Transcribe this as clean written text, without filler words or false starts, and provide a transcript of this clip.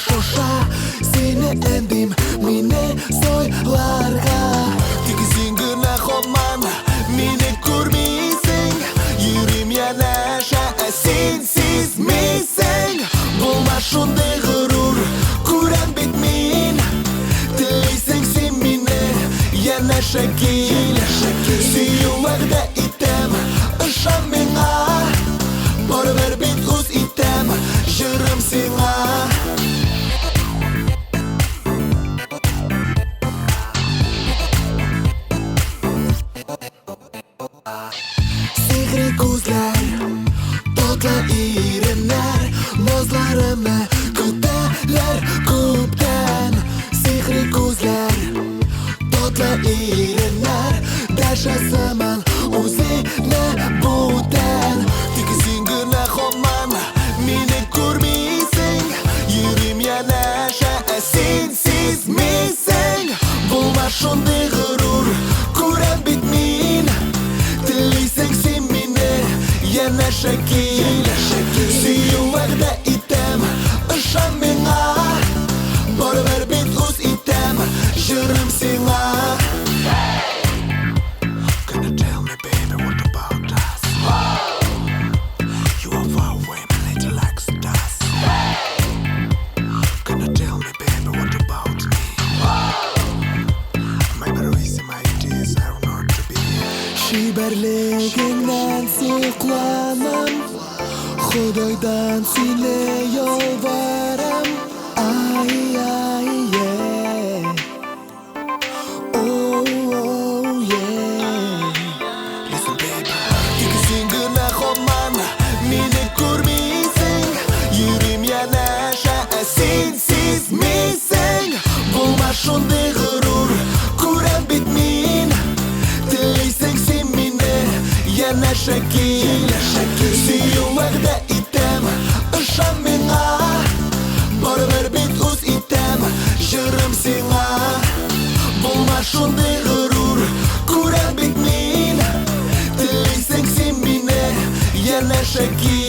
Шоша сине эндим мине сойларга. Тик син генә һаман мине күрмисең. Йөрим янәшә, ә син сизмисең. Булма шундый горур, күрәм бит мин. Телисең син мине, янәшә кил. Сөю вәгъдә итәм, ышан миңа. Барыбер бит үз итәм, җырым сиңа. Сихри күзләр, татлы иреннәр, назларымны көтәләр күптән. Сихри күзләр, татлы иреннәр, дәшә сыман үзенә бүтән. Тик син генә һаман мине күрмисең. Йөрим янәшә, ә син сизмисең. Булма шундый горур, күрәм бит мин. Телисең син мине, янәшә кил. Сөю вәгъдә итәм, ышан миңа. Барыбер бит үз итәм, җырым сиңа. Can you tell me, baby, what about us? You are far away, my little like stars. Can you tell me, baby, what about me? Maybe the reason my desire not to be. Чибәрлегеңнән сокланам, Ходайдан сине ялварам. Ай, ай, yeah. Oh, oh, yeah. Listen, baby. Тик син генә һаман мине күрмисең. Йөрим янәшә, ә син сизмисең. Булма шундый горур, күрәм бит мин. Телисең син мине, янәшә кил. Сөю вәгъдә итәм, ышан миңа. Барыбер бит үз итәм, җырым сиңа. Булма шундый горур, күрәм бит мин. Телисең син мине, янәшә кил.